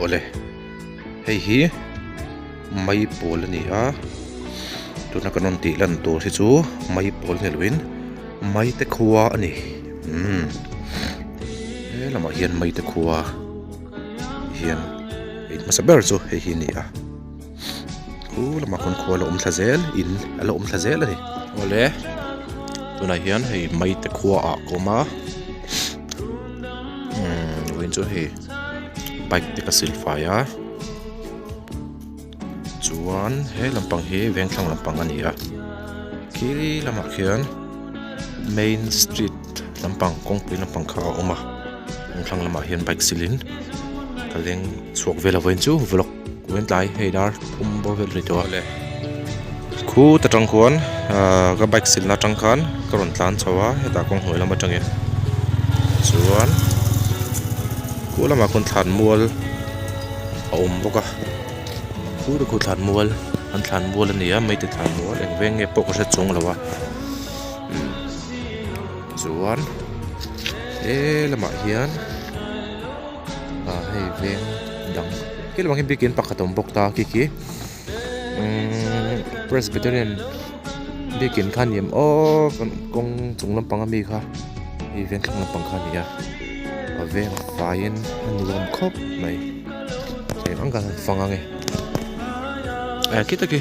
Awle hei hi mai pawl a ni a tuna kan rawn tih lan tur hi chu mai pawl ni loin mai te khua a ni umm he lamah hian mai te khua hian in hmasa ber chu hei hi a ni a khu lamah khawn khua a la awm thla zel in a la awm thla zel a ni. Awle tunah hian hei mai te khua ah ka awm a umm vawiin chu hei. Bike te ka sil fai a chuan he lampang hi vengthlang lampang a ni a khi lamah khian main street lampang kawngpui lampang kha a awm a kawngthlang lamah hian bike silin ka leng chhuak vel a vawiin chu vlog vawiin tlai hei dar thum bawr vel a ni tawh a le khut atang khuan ahh ka bike silna atang khan ka rawn tlan chho a hetah kawng hnuai lam atangin chuan khu lamah khawn thlan mual a awm bawk a khu te khu thlan mual an thlan mual a ni a maite thlan mual eng veng nge pawh ka hre chuang lo a umm chuan he lamah hian ah hei veng dang khi lamah khian biakin pakhat a awm bawk ta khi khi. Umm presbyterian biakin kha ni em aw kawng chung lampang ami kha hei veng thlang lampang kha a ni a a veng faiin a nuam khawp mai eng ang khan fang ang e eh khi tak hi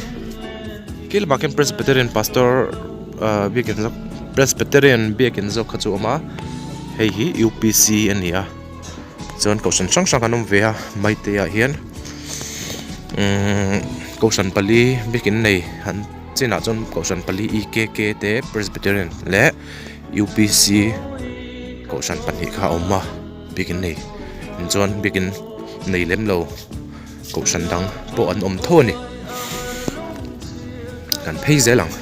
khi lamah khian presbyterian pastor ah biakin zawk presbyterian biakin zawk kha chu a awm a hei hi upc a ni a. Chuan kohhran hrang hrang an awm ve a maite ah hian umm kohhran pali biakin nei an chinah chuan kohhran pali e k k te presbyterian leh upc kohhran pahnih kha a awm a biakin nei chuan biakin nei lem lo kohhran dang pawh an awm tho a ni kan phei zel ang.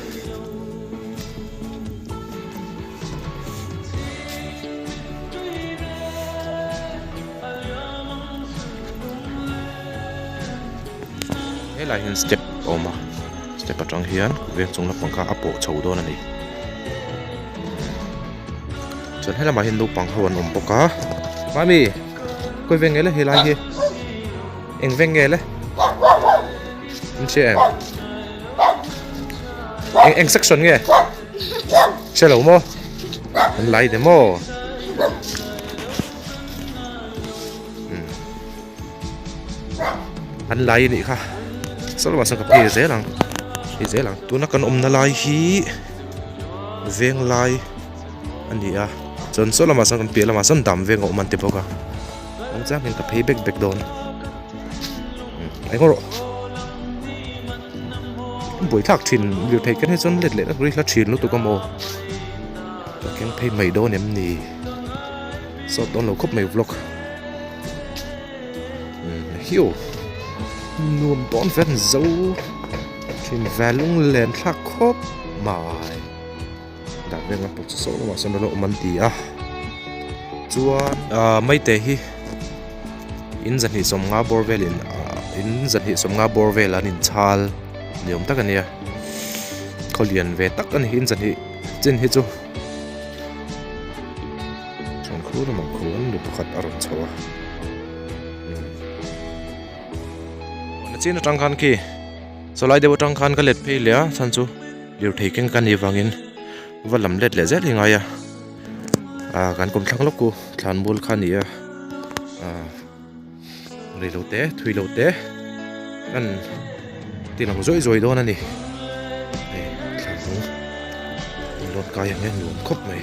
Helai hian step a awm a step atang hian veng chung lampang kha a pawh chho dawn a ni chuan helamah hian naupang ho an awm bawk a mami khawi veng nge le helai hi eng veng nge le in hria em eng eng section nge. Hre lo maw an lai de maw an lai anih kha saw lamah sawn ka phei zel ang phei zel ang tuna kan awmna lai hi veng lai a ni a chuan saw lamah sawn kan piah lamah sawn dam veng a awm an ti bawk a awm chiang hian ka phei bek bek dawn eng rawh. Buaithlak thin lirthei ken hi chuan let leh na hla thin lutuk a maw ka keng phei mai dawn em ni sawt dawn lo khawp mai vlog hiu nuam dawn vel zo thin ve lunglen thlak khawp mai dah veng lampang chu saw lamah sawn alo awm an ti a chuan ah maite hi in zahnih sawmnga bawr velin ah in zahnih sawmnga bawr vel an inchhal ni awm tak a nia khaw lian ve tak a ni in zahnih chin hi chu chuan khu lamah khuan nu pakhat a rawn chho a umm chin atang khan khi sawlai deuh atang khan ka let phei leh a chhan chu. Lirthei keng ka nih vangin va lam let leh zel hi ngai a ah kan kawm thlang lawk ku thlan mual kha a ni a ah rei lo te thui lo te kan ti lang zawih zawih dawn a ni hei thlan hnung an rawn kai ang e nuam khawp mai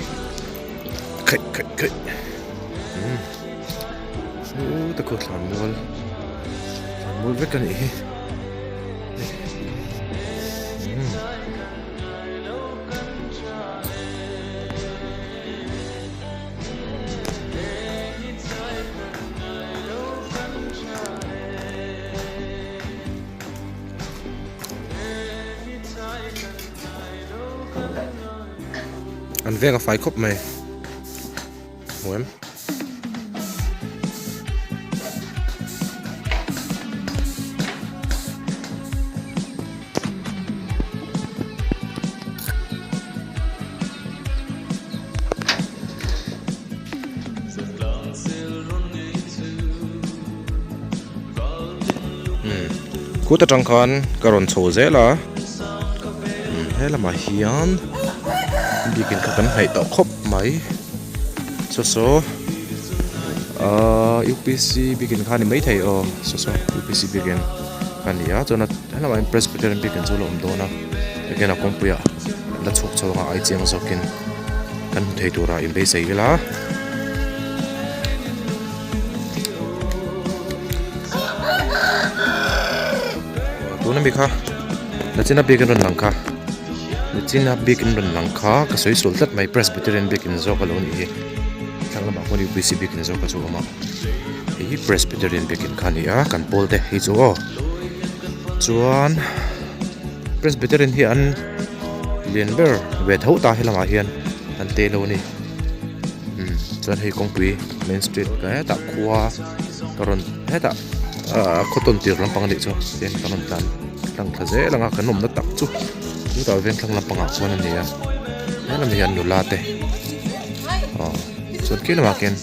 khaih khaih khaih umm u te khu thlan mual thlan mual vek a nih hi. An veng a fai khawp mai hmu em. Kut atang khan ka rawn chho zel a he lamah hian biakin kha kan hnaih tawh khawp mai saw saw ahh upc biakin kha a ni maithei aw saw saw upc biakin a ni a chuan he lamah hian presbyterian biakin chu a la awm dawn a again a kawngpuiah la chhuak chho anga ai chiang zawkin kan hmu thei turah inbeisei ila. Tuna mi kha Nachina bik an rawn lang kha Nachina bik an rawn lang kha ka sawi sual tlat mai Presbyterian bik in zawk a lo nih hi thlang lamah khuan UPC bik in zawk a chu a awm a hei hi Presbyterian bik in kha a ni a kan pawl te hi chu aw chuan Presbyterian hi an lian ber ve tho ta helamah hian an te lo a ni. Umm chuan hei kawngpui main street ka hetah khua ka rawn hetah ahh khaw tawn tir lampang anih chu tin kan rawn tlan tlang thla zel ang a kan awmna tak chu chutah veng thlang lampangah chuan a ni a helam hian nula te aw chuan khi lamah khian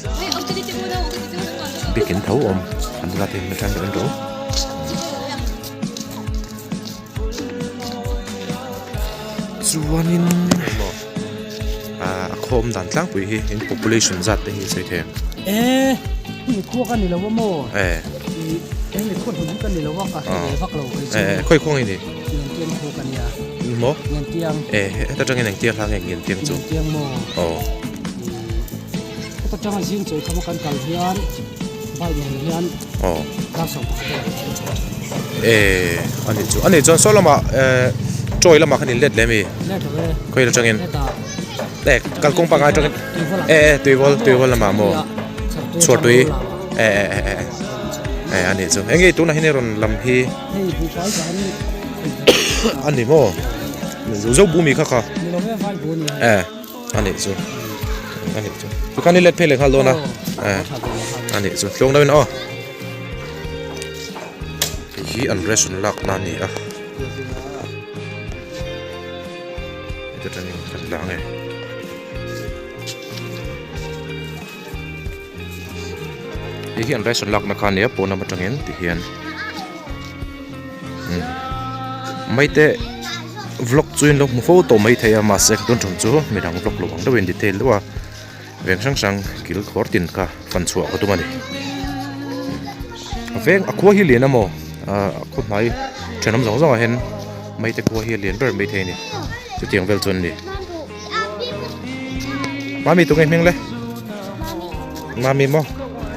biakin tho awm an nula te hian an ro. Chuanin ah a khawm dan tlangpui hi in population zat te hi sawi thei ang. E mi khua ka ni lo a maw? E. I mi khua hlun ka ni lo a ka hre ve vak lo kei chu. E khawi khaw nge ni? Ngiantiang khua ka nia. Maw? Ngiantiang. E heta tangin engtia hla nge Ngiantiang chu? Ngiantiang maw? Aw. Heta tanga zing chawi khama kan kal hian bike nen hian Aw. Dar 11 vel kan thleng chho. Eh ani chu ani chuan saw lamah eh chawi lamah khan in let leh mi? Let lo e. Khawi atangin? Hetah. Eh kalkawng pangngai atangin eh eh tuivawl tuivawl lamah maw? Chhuartui eh eh eh eh eh ani chu eng nge tunah hian i rawn lam hi? Hei buhfai ka han Ani maw? Zo bu mi kha kha. Ni lo e vai bu a ni. Eh. A nih chu a nih chu tikhan i let phei leh nghal dawn a eh a nih chu tlawng deuhin aw hei hi an ration lakna a ni a heta tangin kan la ang e hei hi an ration lakna kha a nia pawn lam atangin tihian maite vlog chu in lo hmu fo tawh mai thei a mahse tun tum chu midang vlog lo ang deuhin detail deuh a veng hrang hrang kil khawr tin kha fan chhuah ka tum a ni a veng a khua hi lian a maw ah a khaw hnai thenawm zawng zawng ah hian maite khua hi a lian ber mai thei a ni chutiang vel chuan a ni mami tunge hming le mami maw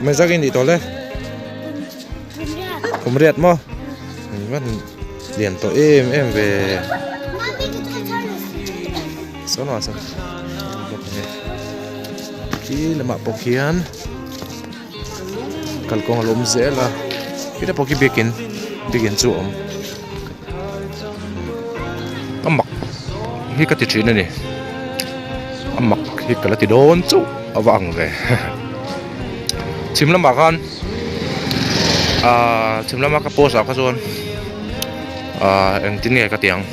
mezak i nih tawh le. Kum riat maw? Van lian tawh em em ve. Sawn ah sawn khi lamah pawh khian kalkawng a lo awm zel a khitah pawh khi biakin biakin chu a awm a mak hi ka ti thin a ni a mak hi ka la ti dawn chauh a va ang ve chhim lamah khan. Ahh chhim lama ka post ah kha chuan ahh engtin nge ka ti ang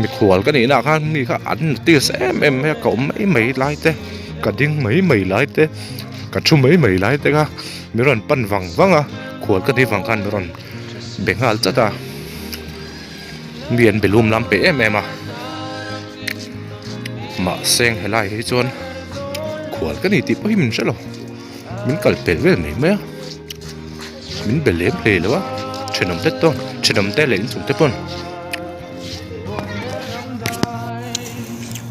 mikhual ka nihna ah khan mi kha an notice em em mai a ka awm mai mai lai te ka ding mai mai lai te ka thu mai mai lai te kha min rawn pan vang vang a khual ka nih vang khan min rawn be nghal chat a mi an be lum lam peih em em a mahse helai hi chuan khual ka ni tih pawh hi min hre lo. Min kal pel vel mai mai a min be lem hle lo a thenawm te tawn thenawm te leh inchung te pawn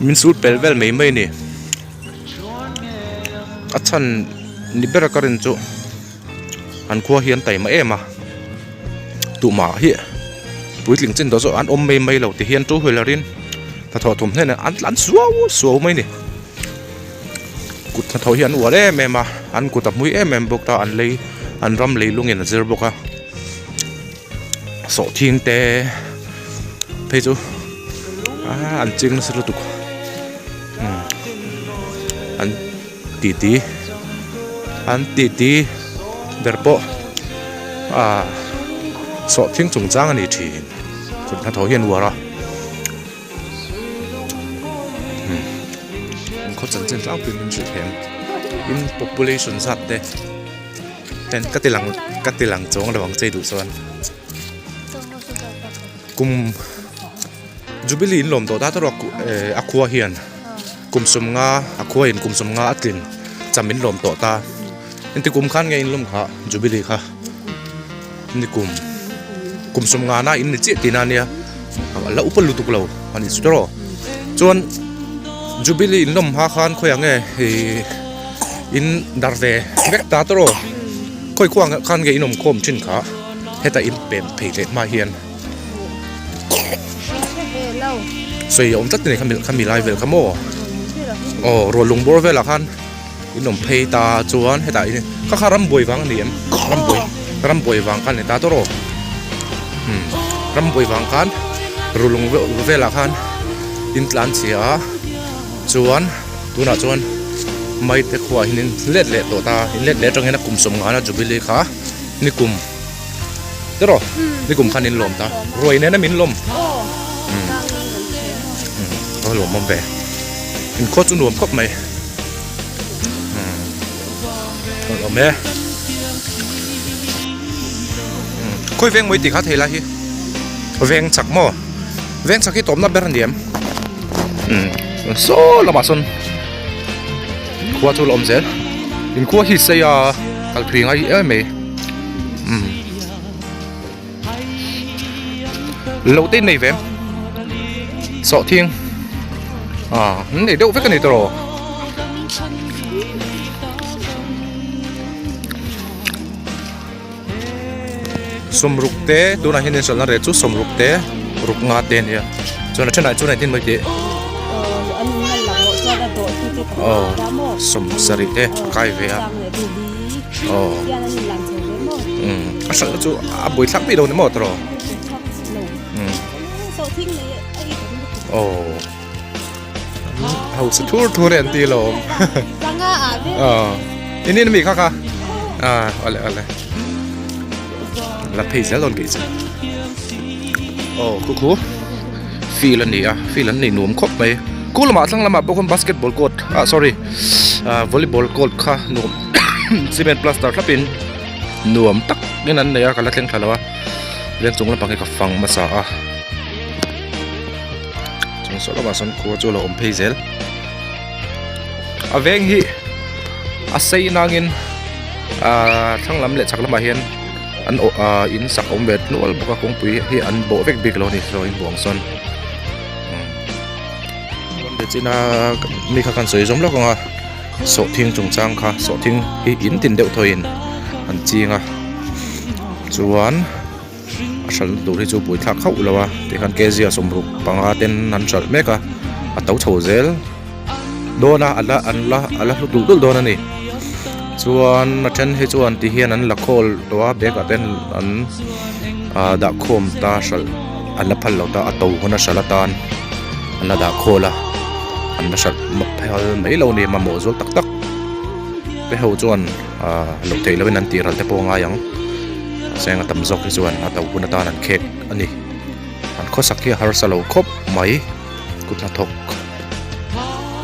min sul pel vel mai mai a ni a chhan ni ber a ka rin chu an khua hi an taima em a tumah hi puitling chin tawh chu an awm mai mai lo ti hian two wheeler in hnathawh thawm hnenah an tlan suau suau mai a ni. Kut hnathawh hi an uar em em a an kut a hmui em em bawk a an lei an ram lei lungin a zir bawk a sawhthing te phei chu ah an ching nasa lutuk umm an titi an titi ber pawh ah sawhthing chungchang a ni thin kut hnathawh hi an uar a. Khaw chanchin tlangpui min hrilh thei ang in population zat te ten ka ti lang ka ti lang chuang lo ang che duh chuan. Kum Jubilee in lawm tawh ta tawrh a a khua hian kum sawm nga a khua in kum sawm nga a tlin cham in lawm tawh ta engti kum khan nge in lawm kha Jubilee kha nikum kum sawm nga na in ni chiah tihna ania a la upa lutuk lo a nih chu tawrh chuan Jubilee in lawm hma khan khawiah nge ihh in dar ve vek ta tawrh khawi khuang khan nge in awm khawm thin kha heta in pem phei leh hma hian. Sawi a awm tlat a ni khami lai vel kha maw aw ruah lung bawr velah khan in awm phei ta chuan hetah in kha kha rambuai vang a ni em rambuai rambuai vang khan a ni ta tawrh aw umm rambuai vang khan ruah lung velah khan in tlan chhia a chuan tunah chuan maite khuaah hian in let leh tawh ta in let leh atangin a kum sawmngana jubilee kha nikum. Tiraw nikum khan in lawm ta ruai nena min lawm a lawm awm ve in khaw chu nuam khawp mai awm e khawi veng mawi tih kha thei lai hi veng chak maw veng chak hi tawpna ber a ni em saw lamah sawn khua chu la awm zel in khua hi sei a kal thui ngai em mai. Umm lo te nei ve sawh thing ah an nei deuh vek a ni tawh sawmruk te tunah hian inhralhna rate chu sawmruk te ruk nga te a nia chuan a thenah chuan engtin mai tih aw sawm sarih te a kai ve a. Aw umm a hralh chu a buai thlak bik lo ni maw tawh umm aw hausa thur thur e an ti alawm aw in in ami kha kha ah awle awle la phei zel dawn kei chu aw khu khu field a ni a field an nei nuam khawp mai khu lamah thlang lamah pawh khawn basketball court ah sorry ah volleyball court kha nuam cement plaster thlap in nuam tak in an nei a ka la thleng thla lo a veng chung lampang hi ka fang hmasa a chung saw lamah sawn khua chu a lo awm phei zel a veng hi a sei nangin ah thlang lam leh chhak lamah hian an awh ah in sak a awm ve nual bawk a kawngpui hi an bawh vek bik lo a ni saw in buang sawn china mi kha kan sawi zawm lawk ang a sawhthing chungchang kha sawhthing hi in tin deuh thaw in an ching a chuan a hralhna tur hi chu buaithlak hauh lo a tikhan kg a sawmruk panga ten an hralh mek a a to chho zel dawn a ala an la ala hlu tulh tulh dawn a ni chuan a then hi chuan ti hian an la khawl tawh a bag ah ten an ah dah khawm ta hralh an la phal lo ta a to hun a hralh atan an la dah khawl a an la hralh phal mai lo a ni mamawh zual tak tak te ho chuan ah loh theih loh in an tih ral te pawh a ngai ang mahse a tam zawk hi chuan a to hun atan an khek a ni an khawsak hi a harsa lo khawp mai. Kut hnathawk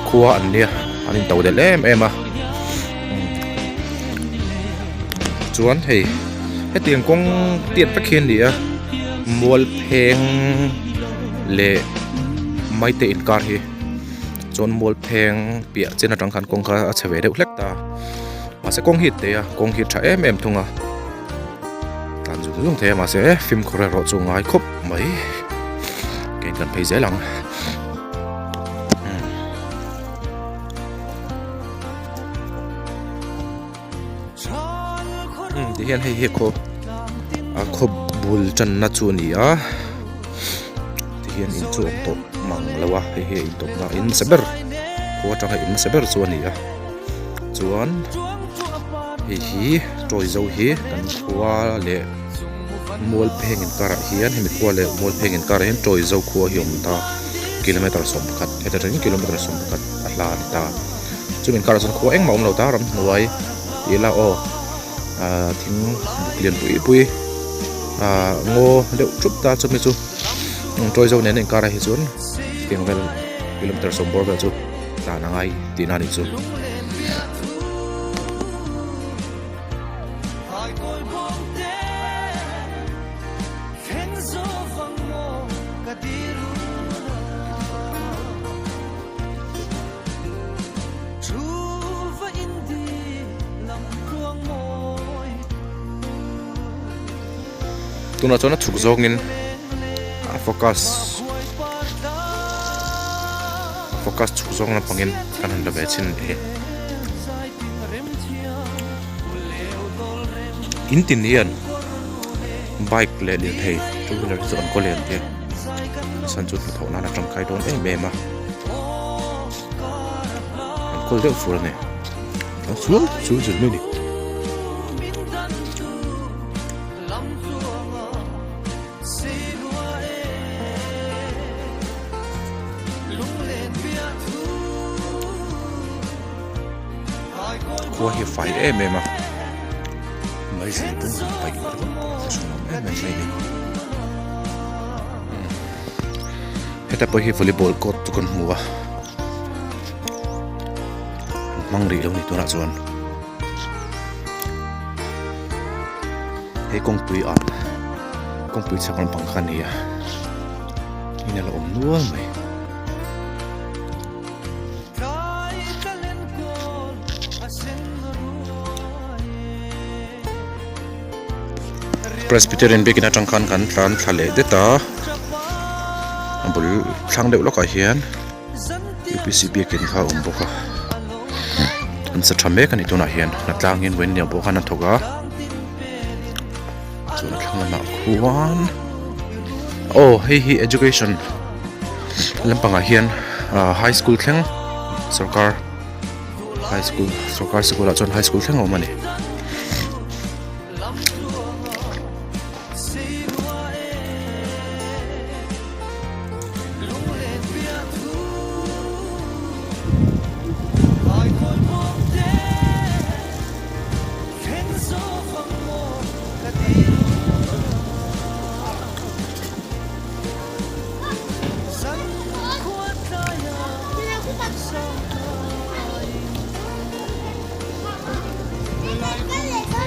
khua an nia an in to delh em em a chuan hei hetiang kawng tiat vek hi a ni a mual pheng leh maite inkar hi chuan mual pheng piah chen atang khan kawng kha a chhe ve deuh hlek ta mahse kawng hi a te a kawng hi a tha em em thung a tlan zung zung thei a mahse fimkhur erawh chu ngai khawp mai kein kan phei zel ang umm ti hian hei hi khaw a khaw bul tanna chu a ni a ti hian in chu a awm tawh mang lo a hei hi a intawpna in hmasa ber khua atanga in hmasa ber chu a ni a chuan hei hi tawi zo hi kan khua leh Mualpheng inkarah hian hemi khua leh Mualpheng inkarah hian tawi zo khua hi a awm ta kilometer 11 heta tangin kilometer 11 a hla a ni ta chumi inkarah chuan khua engmah a awm lo ta ramhnuai tih ila aw ah thing buk lian pui pui ah ngaw deuh thup ta chumi chu tawi zo nen a inkarah hi chuan tiang vel kilometer sawm bawr vel chu tlan a ngai tihna a nih chu. Tunah chuan a chhuk zawngin a focus a focus chhuk zawng lampangin kan han la ve chhin a ni. In tin hian bike leh lirthei two wheeler te chu an kaw lian tir a chhan chu hnathawh nan a tangkai dawn em em a an kawl deuh fur a ni a chuan chu zir mai a ni. Khua hi a fai em em a meizel bung han paih ringawt pawh a hreawm em em mai a ni heta pawh hi volleyball court chu kan hmu a an hmang rih lo a ni tunah chuan. He kawngpui ah kawngpui chhak lampang kha a ni a in a la awm nual mai. Presbyterian biakin atang khan kan tlan thla leh det a a bul thlang deuh lawkah hian U P C biakin kha a awm bawk a an sa tha mek a ni tunah hian hnatlangin vawiin lian pawh khan an thawk a chuan a thlang lamah khuan aw hei hi education lampangah hian ah high school thleng sorkar high school sorkar sikul ah chuan high school thleng a awm a ni.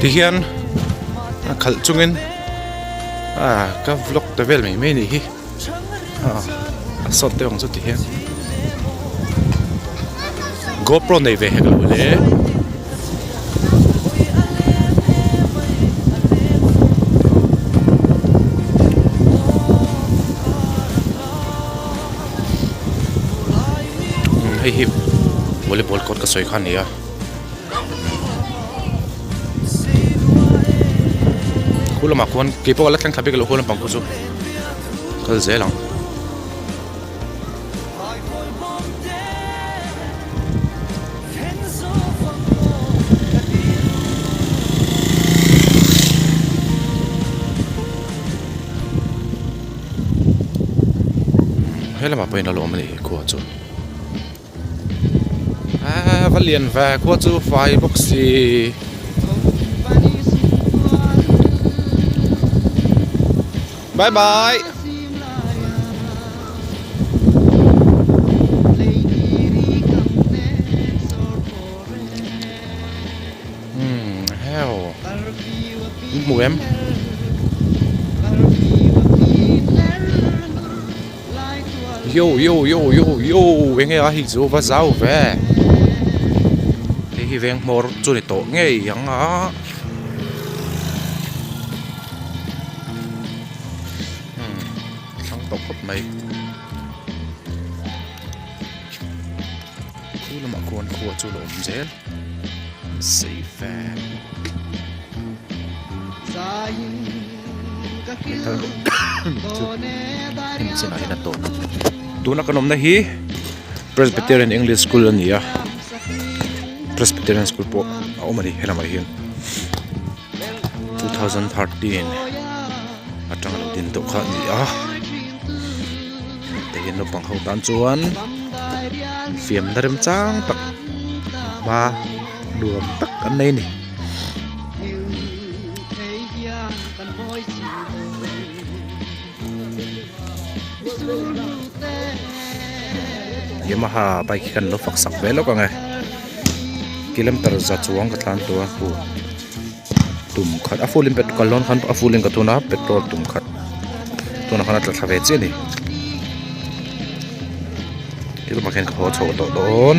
Tihian a khalh chungin ah ka vlog ta vel mai mai a nih hi a sawt deuh ang chu ti hian gopro nei ve hek lo le. Hei hi volleyball court ka sawi kha a ni a khu lamah khuan keipawh a la thleng thla bik lo khu lampang khu chu kal zel ang. He lamah pawhin a lo awm a nih hi khua chu aaa va lian ve khua chu fai bawk si bye bye. Umm heo in hmu em? Yo yo yo yo yo eng nge a hei chu va zau ve hei hi veng hmawr chu ni tawh ngei ang a umm thlang tawh khawp mai. Khu lamah khuan khua chu a lo awm zel safe e hemi chinah hian a tawn a tuna kan awmna hi Presbyterian English School a ni a Presbyterian School pawh a awm a ni helamah hian 2013 atanga lo din tawh kha a ni a tihian naupang ho tan chuan fiamna remchang tak hma nuam tak an nei a ni. Yamaha bike hi kan lo fak sak ve lawk ang e kilometer za chuang ka tlan tur a hu tum khat a full in petrol kal dawn khan a full in ka thun a petrol tum khat tunah khan a tla thla ve chiah a ni ti lamah khian ka haw chho tawh dawn.